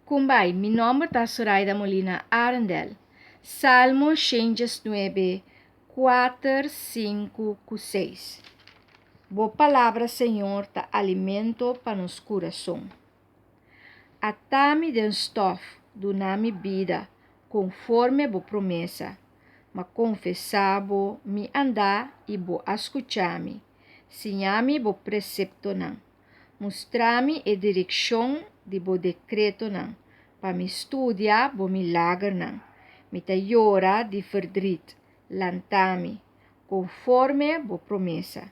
Kumbai, mi nomber ta Soraida Molina Arendel. Salmo 119, 4, 5 ku 6. Bo palabra, Señor, ta alimento pa nos kurason. Ata mi den stòf, duna mi bida, konforme bo promesa. M'a konfesá bo mi andá i bo a skucha mi. Siña mi bo preseptonan. Mustra mi e direkshon di bo dekretonan, pa mi studia bo milagernan. Mi ta yora di ferdrit, lanta mi, konforme bo promesa.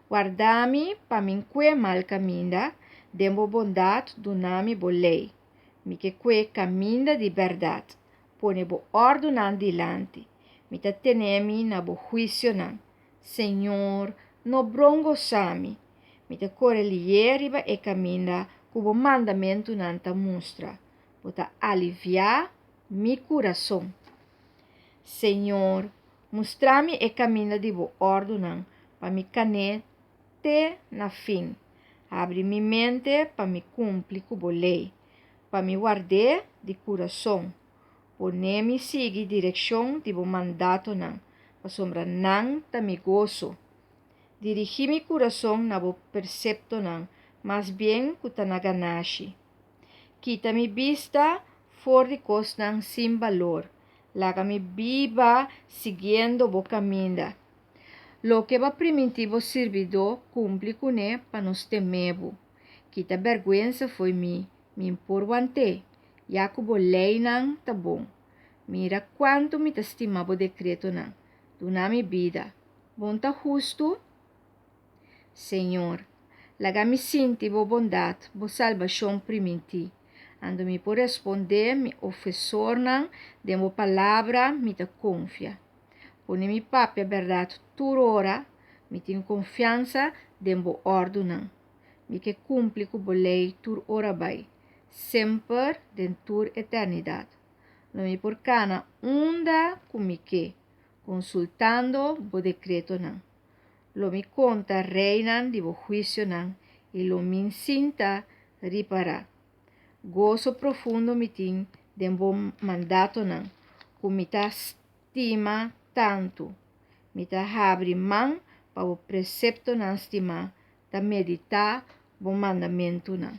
Warda mi pa mi n'kue mal kaminda, den bo bondat duna mi bo lei. Mi ke kue kaminda di bèrdat, pone bo òrdunan dilanti. Mi ta tene mi na bo huisionan. Señor, no brongosá mi. Mi ta kore lié riba e kaminda ku bo mandamentunan ta mustra. Bo ta aliviá mi kurason. Señor, mustra mi e kaminda di bo òrdunan pa mi kan'é te na fin. Habri mi mente pa mi kumpli ku bo lei, pa mi ward'é di kurason. Pone mi sigui direkshon di bo mandatonan, pasobra nan ta mi goso. Dirigí mi kurason na bo perseptonan, mas bien ku ta na ganashi. Kita mi bista for di kosnan sin balor, laga mi biba siguiendo bo kaminda. Loke bo a primintí bo sirbidó, kumpli kuné pa nos temé bo. Kita bèrgwensa fo'i mi, mi por want'é, ya ku bo leinan ta bon. Mira kuantu mi ta stima bo dekretonan. Duna mi bida. Bon ta hustu? Señor, laga mi sinti bo bondat, bo salbashon primintí. Anto mi por respondé mi ofesornan, den bo palabra mi ta konfia. Pone mi papia bèrdat tur ora, mi tin konfiansa den bo òrdunan. Mi ke kumpli ku bo lei tur ora bai, semper den tur eternidat. Lo mi por kana unda ku mi ke, konsultando bo dekretonan. Lo mi konta reinan di bo huisionan i lo mi sinta ripará. Goso profundo mi tin den bo mandatonan, ku mi ta stima tantu. Mi ta habri man pa bo preseptonan stimá, ta meditá bo mandamentunan.